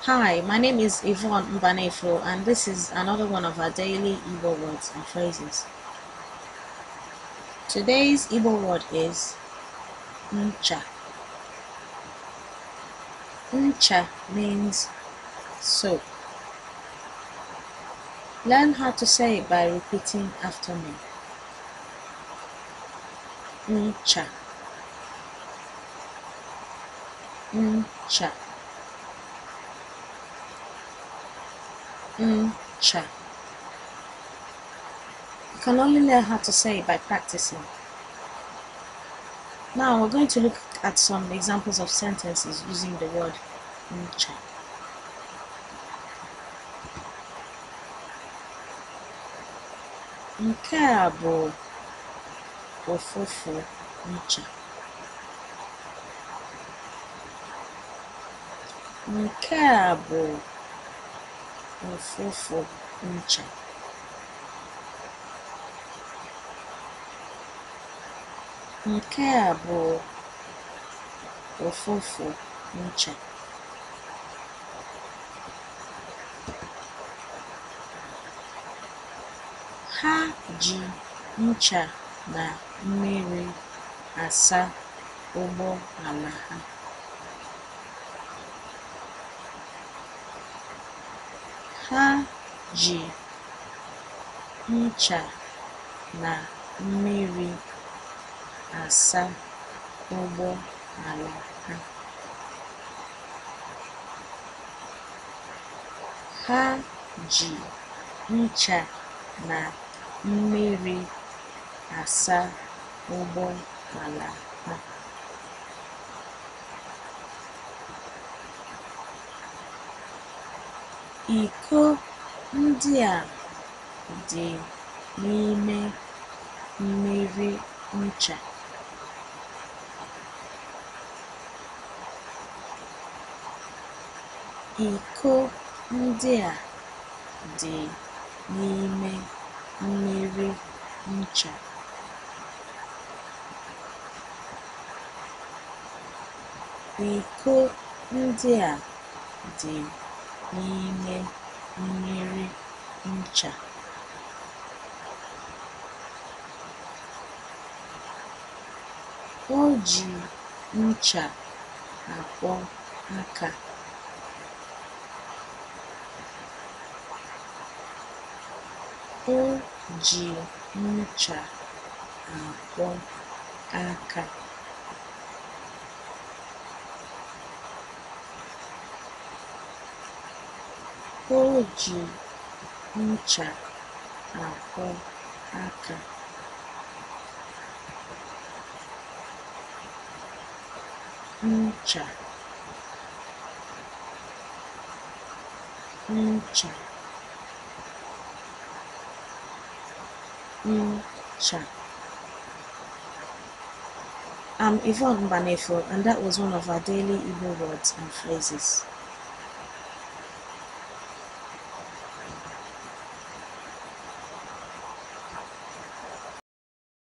Hi, my name is Yvonne Mbanefo, and this is another one of our daily Igbo words and phrases. Today's Igbo word is ncha. Ncha means soap. Learn how to say it by repeating after me. Ncha. Ncha. Ncha. You can only learn how to say it by practicing. Now we're going to look at some examples of sentences using the word ncha. Nke a bụ ụfụfụ ncha. Nke a bụ ụfụfụ ncha. Nke a bụ ụfụfụ ncha. Ha ji ncha na mmiri asa ụgbọala ha. Ha ji ncha na mmiri asa ụgbọala ha. Ha ji ncha na mmiri asa ụgbọala ha. Iko ndị a dị n'ime mmiri ncha. Iko ndị a dị n'ime mmiri ncha. Iko ndị a dị n'ime mmiri ncha. O ji ncha akwọ aka. O ji ncha akwọ aka. O ji ncha akwọ aka. Ncha, ncha, ncha. I'm Yvonne Mbanefo, and that was one of our daily Igbo words and phrases.